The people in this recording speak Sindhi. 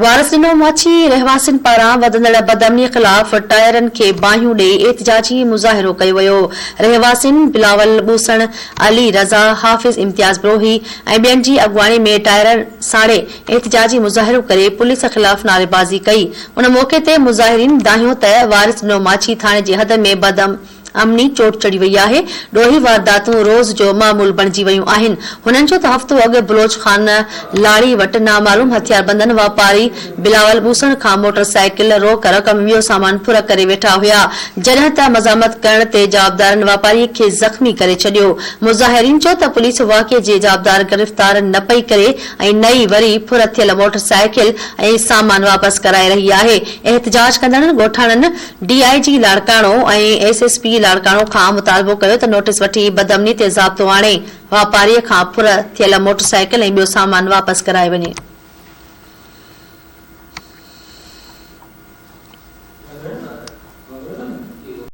وارث ڏنو ماڇي رهواسين پاران وڌندڙ بدامني خلاف ٽائرن کي باهيون ڏئي احتجاجي مظاهرو ڪيو ويو. رهواسين بلاول ٻوسڻ، علي رضا، حافظ امتياز بروهي ۽ ٻين جي اڳواڻي ۾ ٽائر ساڙي احتجاجي مظاهرو ڪري پوليس خلاف نعريبازي ڪئي. ان موقعي تي مظاهرين دانهيو ته وارث ڏنو ماڇي ٿاڻي جي حد ۾ بدامني امني چوٽ چڙهي وئي آهي، ڏوهي وارداتون روز جو معمول بڻجي ويون آهن. هنن چيو ته هفتو اڳ بلوچ خان لاڙي وٽ نامعلوم هٿياربندن واپاري بلاول ٻوسڻ کان موٽر سائيڪل، روڪ رقم ٻيو سامان ڦر ڪري ويٺا هيا، جڏهن ته مزاحمت ڪرڻ تي جوابدارن واپاري کي زخمي ڪري ڇڏيو. مظاهرين چيو ته پوليس واقعي جي جوابدار گرفتار نه پئي ڪري ۽ نه ئي وري ڦر ٿيل موٽر سائيڪل ۽ سامان واپس ڪرائي رهي آهي. احتجاج ڪندڙن ڳوٺاڻن D I G Larkana ۽ S S P Larkana کان مطالبو ڪيو ته نوٽيس وٺي بدامني تي ضابطو آڻي واپاري کان ڦر ٿيل موٽرسائيڪل ۽ ٻيو سامان واپس ڪرايو وڃي.